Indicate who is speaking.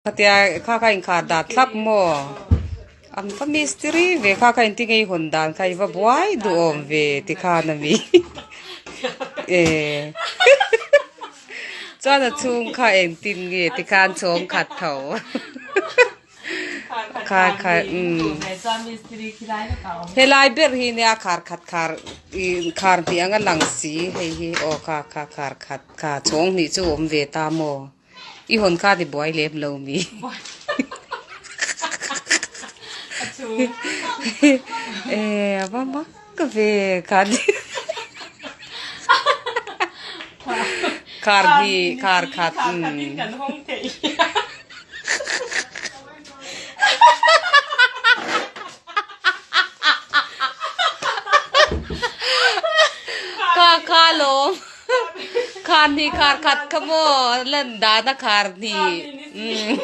Speaker 1: Khatia kha kha inkhar dat thlap maw? An va mistiri ve kha kha inti ngei hawn dan kha i va buai duhawm ve ti khan a mi e chuan a chhung kha engtin nge ti khan chhawng khat tho kha kha umm helai ber hi nia khar khat khar ih khar hnih anga lang si hei hi aw kha kha khar khat kha chhawng hnih chu awm ve ta maw. I hawn kha ti buai lem lo mi. E a va mak ve khan. Khar hnih khar khat. Kha kha lawm. Khar hnih khar khat kha maw lan dan a khar hnih.